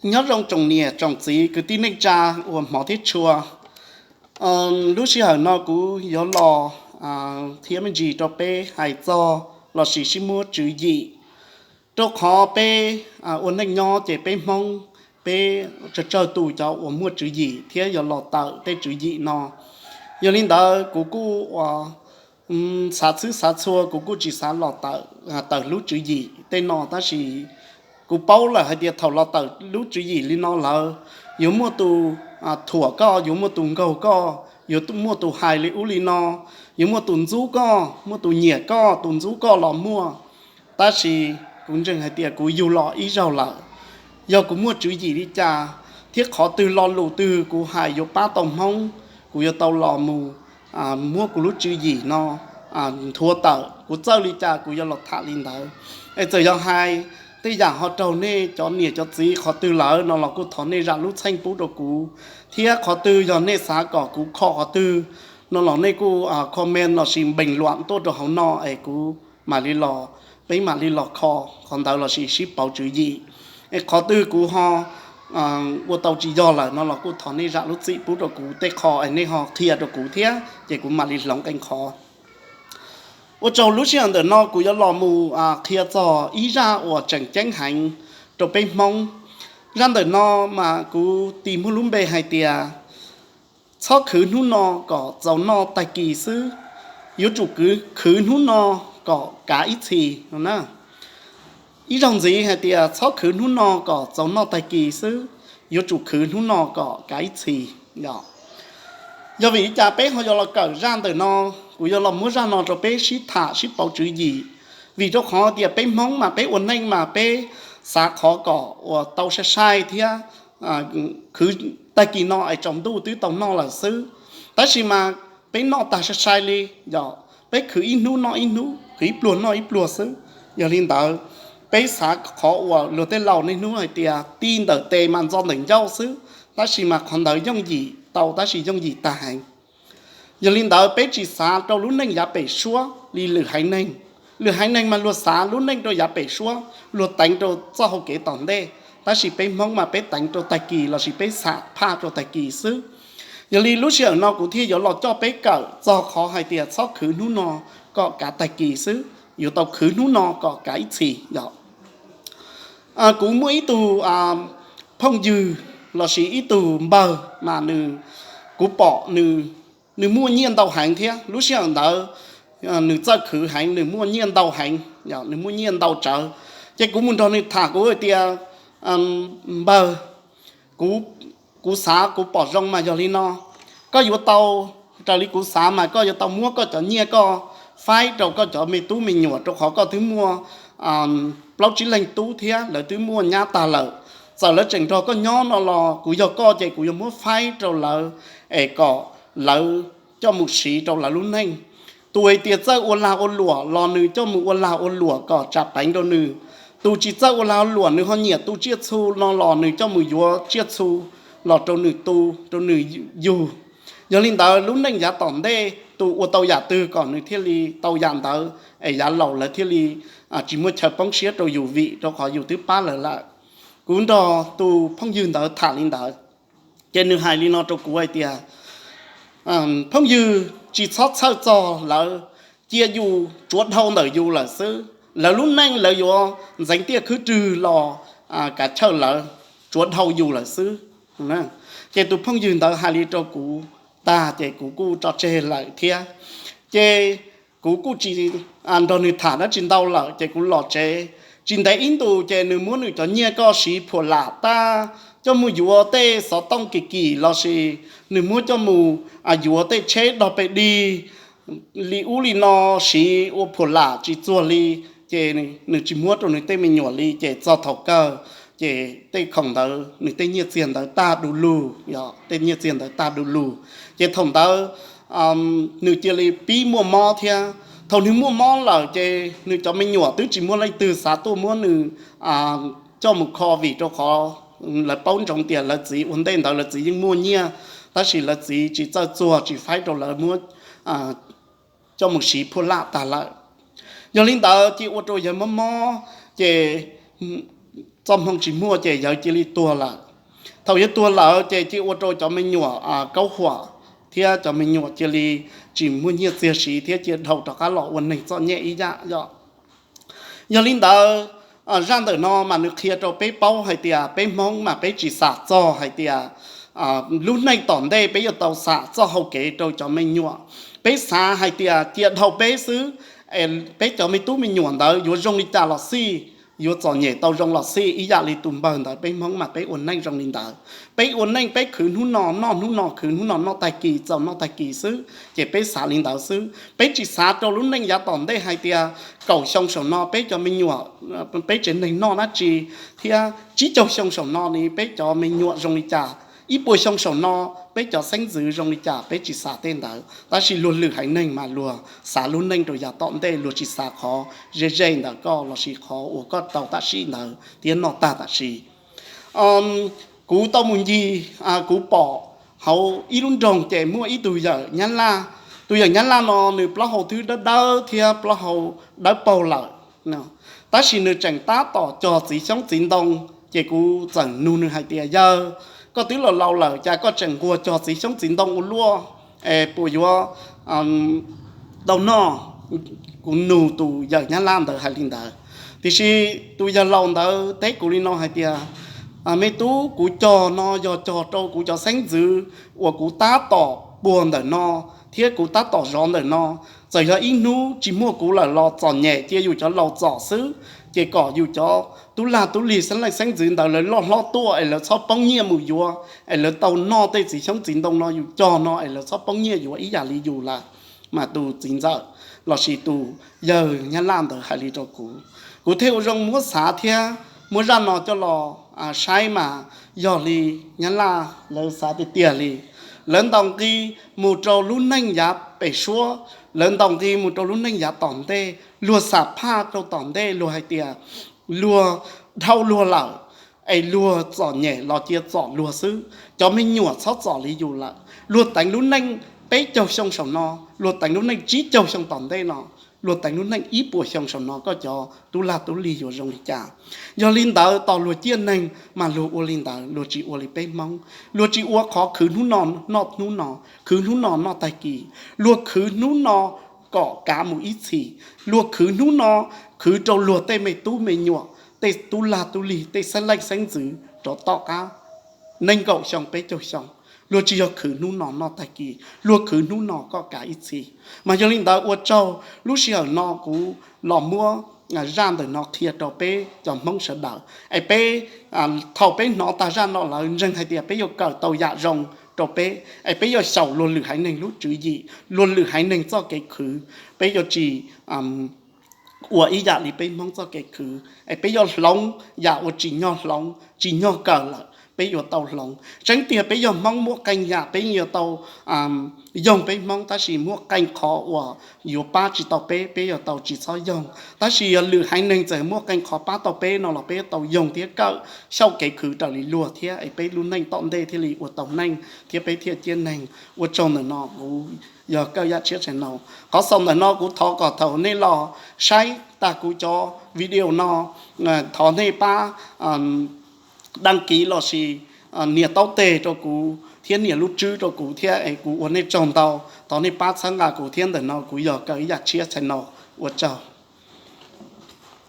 Nyob zoo tsoom niam tsoom txiv kwv tij neej tsa uas hmov thiab tshua. Lub sij hawm no kuv yuav los qhia me ntsis rau peb hais txog lossis sib muab tswv yim, rau qhov peb ua neej nyob ces peb Hmoob, peb tsawg tsawg tus cov uas muaj tswv yim thiab yuav los tawm tej tswv yim no. Yog li ntawd kuv kuj ua xav txhwb xav txhua, kuv kuj tsis xav los tawm lub tswv yim tej no, tab sis kuv paub lawm hais tias thaum los tawm lub tswv yim li no lawm, yuav muaj tus thuam koj, yuav muaj tus nkaug koj, yuav muaj tus hais li ub li no, yuav muaj tus ntxub koj, muaj tus nyiam koj, tus ntxub koj los muaj. Tab sis kuv ntseeg hais tias kuv yug los ib zaug lawm, yog kuv muaj tswv yim li cas thiab qhov twg lo lus twg kuv hais yuav pab tau Hmoob, kuv yuav tau los mus muab kuv lub tswv yim no nthuav tawm, kuv txawj li cas kuv yuav los tham li ntawd. Es txawm yog hais tej yam ho raug nej cov niam cov txiv qhov twg lawm no los kuj thov nej zam lub txheej pub rau kuv, thiab qhov twg yog nej xav kom kuv kho qhov twg no los nej kuj comment lossis bình luận tuaj rau hauv no es kuv mam li los, peb mam li los kho qhov ntawd lossis sib pauv tswv yim. Es qhov twg kuv ho ua tau tsis yog lawm no los kuj thov nej zam lub txim pub rau kuv tej qho es nej ho qhia rau kuv thiab ces kuv mam li hloov qee qhov. Ua tsaug, lub sij hawm ntawm no kuv yuav los mus qhia txog ib zaj uas tseem ceeb heev rau peb Hmoob. Zaj ntawm no mas kuv tis muaj lub npe hais tias txhob khwv hnub no kom txaus noj tag kis xwb, yuav tsum khwv hnub no kom kav ib txhis no na. Ib zaug ntxiv hais tias txhob khwv hnub no kom txaus noj tag kis xwb, yuav tsum khwv hnub no kom kav ib txhis. Yog vim li cas peb ho yuav los kawm zaj ntawm no, kuv yuav los muab zaj no rau peb sib tham sib pauv tswv yim? Vim rau qhov tias peb Hmoob mas peb ua neej mas peb xav qhov kom uas tau sai sai thiab khwv tag kis no es tsaus ntuj twb tau noj lawm xwb. Tab sis mas peb noj tag sai sai li, yog peb khwv ib hnub noj ib hnub, khwv ib pluag noj ib pluag xwb. Yog li ntawd, peb xav qhov uas luag tej laus niaj hnub hais tias ti ntawm tes mas ntxo ntawm ncauj xwb, tab sis mas qhov ntawd yooj yim tau tab sis yooj yim tag heev. Yog li ntawd peb tsis xav rau lub neej yav pem suab li lwm haiv neeg. Lwm haiv neeg mas luag xav lub neej rau yav pem suab, luag teev rau txoj hau kev tom ntej, tab sis peb Hmoob mas peb teev rau tag kis lossis peb xam phaj rau tag kis xwb. Yog li lub sij hawm no kuv thiaj yuav los coj peb kawm txog qhov hais tias txhob khwv hnub no kom kav tag kis xwb, yuav tau khwv hnub no kom kav ib txhis yom. Kuv muaj ib tug phooj ywg lossis ib tug npawg mas nws, kuv pom nws muaj nyiaj ntau heev thiab lub sij hawm ntawd nws txawj khwv heev, nws muaj nyiaj ntau heev, nws muaj nyiaj ntau tsawv. Ces kuv mus nrog nws tham, kuv hais tias, npawg, kuv, kuv xav kuv pom zoo mas yog li no, koj yuav tau, raws li kuv xav mas koj yuav tau muab koj cov nyiaj koj faib rau koj cov me tub me nyuam, rau qhov koj twb muaj plaub tsib leeg tub thiab lawv twb muaj nyab tag lawm. Txawm lawv tseem nrog koj nyob no los kuv yog koj ces kuv yuav muab faib rau lawv es kom lawv coj mus siv rau lawv lub neej. Tus hais tias txawj ua lag ua luam los nws coj mus ua lag ua luam kom tsam peev rau nws. Tus tsis txawj ua lag ua luam nws ho nyiam tu tsiaj txhu no los nws coj mus yuav tsiaj txhu los rau nws tu, rau nws yug. Yog li ntawd lub neej yav tom ntej tus ua tau yam twg kom nws thiaj li tau yam ntawd es yav laus lawv thiaj li tsis muaj chaw poob siab rau yus vim rau qhov yus twb pab lawv lawm. Kuv nrog tus phooj ywg ntawd tham li ntawd, ces nws hais li no rau kuv hais tias, phooj ywg, tsis txhob txhawj txog lawv, cia yus tsuav dhau ntawm yus lawm xwb, lawv lub neej lawv yuav ntxeev tiaj khwb rwg los kav chawj lawv, tsuav dhau yus lawm xwb. Ces tus phooj ywg ntawd hais li rau kuv tag ces kuv kuj tso tseg lawm thiab. Ces kuv kuj tsis nrog nws tham dab tsi ntau lawm ces kuv los tsev. Tsis ntev ib ntus ces nws muab nws cov nyiaj koj siv phuam lam tag, coj mus yuav tej xov tooj kim kim lossis nws muab coj mus yuav tej tsheb dog pes dig li ub li no siv ua phuam lam tsis txuag li, ces nws tsis muab rau nws tej me nyuam li, ces txog thaum kawg ces tej khoom ntawd, nws tej nyiaj txiag ntawd tag du lug, tej nyiaj txiag ntawd tag du lug. Ces thaum ntawd nws cia li pib muaj mob thiab. Thaum nws muaj mob lawm ces nws cov me nyuam twb tsis muaj leej twg xav tuaj muab nws coj mus kho vim rau qhov lawv paub ntsoov tias lawv txiv ua ntej ntawd lawv txiv yeej muaj nyiaj, tab sis lawv txiv tsis txawj txuag tsis faib rau lawv muab coj mus siv phuam lam tag lawm. Yog li ntawd ces ua rau yawg mob mob, ces txoj hmoo tsis muaj ces yawg cia li tuag lawm. Thaum yawg tuag lawm ces cia ua rau cov me nyuam kaub huam thiab cov me nyuam cia li tsis muaj nyiaj txiag siv thiab cia dhau rov qab los ua neeg txom nyem ib yam yom. Yog li ntawd, zaj ntawm no mas nws qhia rau peb paub hais tias peb Hmoob mas peb tsis xav txog hais tias lub neej tom ntej peb yuav tau xam txoj hau kev rau cov me nyuam. Peb xav hais tias cia dhau peb xwb, peb cov me tub me nyuam ntawd yuav zoo li cas los xij, yuav txom nyem tau zoo los xij, ib yam li tus npawg ntawd. Peb Hmoob mas peb ua neej zoo li ntawd. Peb ua neej peb khwv hnub no noj hnub no, khwv hnub no noj tag kis txaus noj tag kis xwb, ces peb xav li ntawd xwb. Peb tsis xav rau lub neej yav tom ntej hais tias kaum xyoo saum no peb cov me nyuam, peb tsev neeg noj dab tsi, thiab tsib caug xyoo saum no ne peb cov me nyuam zoo li cas, ib puas xyoo saum no peb cov xeeb ntxwv zoo li cas, peb tsis xav tej ntawd. Tab sis luag lwm haiv neeg mas luag xav lub neej rau yav tom ntej, luag tsis xav qhov ze ze ntawm koj lossis qhov uas koj tau tam sim ntawd thiab noj tag tam sim. Kuv tau mus ncig, kuv pom hauv ib lub nroog ces muaj ib tug yawm Nyab Laj. Tus yawm Nyab Laj no nws plaub hau twb dawb dawb thiab plaub hau dawb paug lawm, tab sis nws tseem tab tom cog txiv xyoob txiv ntoo. Ces kuv txawm nug nws hais tias, Yawg, koj twb laus laus lawm cas koj tseem nquag cog txiv xyoob txiv ntoo ua luaj, es puas yuav tau noj? Kuv nug tus yawm Nyab Laj ntawd hais li ntawd. Tiam sis tus yawg laus ntawd teb kuv li no hais tias, Me tub, kuv cog no yog cog rau kuv cov xeeb ntxwv uas kuv tab tom puag ntawm no thiab kuv tab tom zov ntawm no. Txawm yog ib hnub tsis muaj kuv lawm los txom nyem cia yus cov laus txom xwb, ces kom yus cov tub lag tub lig xeeb leej xeeb ntxwv ntawd lawv loj hlob tuaj es lawv txhob poob nyiaj mus yuav, es lawv tau noj tej txiv xyoob txiv ntoo no yus cog no es lawv txhob poob nyiaj yuav ib yam li yus lawm. Mas tus txiv ntxawm lossis tus yawg Nyab Laj ntawd hais li rau kuv, kuv thiaj ua zoo muab xav thiab muab zaj no coj los saib mas yog li Nyab Laj lawv xav tiag tiag li. Lawv ntaus nqi mus rau lub neej yav pem suab, lawv ntaus nqi mus rau lub neej yav tom ntej. Luag xam phaj rau tom ntej, luag hais tias luag dhau luag lawm, es luag txom nyem los cia txom luag xwb, cov me nyuam txhob txom li yus lawm. Luag teev lub neej peb caug xyoo saum no, luag teev lub neej tsib caug xyoo tom ntej no, luag teev lub neej ib puas xyoo saum no koj cov tub lag tub lig yuav zoo li cas? Yog li ntawd tos luag ciaj neeg mas luag ua li ntawd, luag tsis ua li peb Hmoob. Luag tsis ua qhov khwv hnub no noj hnub no, khwv hnub no noj tag kis. Luag khwv hnub no kom kav mus ib txhis. Luag khwv hnub no khwv rau luag tej me tub me nyuam, tej tub lag tub lig, tej xeeb leej xeeb ntxwv rov tom qab nees nkaum xyoo peb caug xyoo. Luag tsis yog khwv hnub no noj tag kis, luag khwv hnub no kom kav ib txhis. Mas yog li ntawd ua tsaug lub sij hawm no kuv los muab zaj ntawm no qhia rau peb cov Hmoob sawv daws es peb, thaum peb hnov tag zaj no lawm ntseeg hais tias peb yuav kawm tau yam zoo rau peb, es peb yuav xyaum luag lwm haiv neeg lub tswv yim, luag lwm haiv neeg txoj kev khwv. Peb yuav tsis ua ib yam li peb Hmoob txoj kev khwv, es peb yuav hloov yam uas tsim nyog hloov, tsim nyog kawm lawm peb yuav tau hloov. Tseeb tiag peb yog Hmoob muaj qee yam peb yuav tau yoog peb Hmoob, tab sis muaj qee qhov uas yuav pab tsis tau peb, peb yuav tau tsis txhob yoog. Tab sis yog lwm haiv neeg txawm muaj qee qhov pab tau peb no los peb yuav tau yoog thiab kawm xyaum kev khwv raws li luag thiab es peb lub neej tom ntej thiaj li ua tau neej thiab peb thiaj ciaj neeg. Ua tsaug ntawm no kuv yog Kawm Yaj Tshiab channel. Qhov xaus ntawm no kuv thov kom thaum nej los saib tag kuv cov video no, thov nej pab đăng ký lossis nias taub teg rau kuv thiab nias lub tswb rau kuv thiab es kuv ua nej tsaug ntau. Thov nej pab txhawb nqa kuv thiab. Ntawm no kuv yog Kawm Yaj Tshiab channel. Ua tsaug.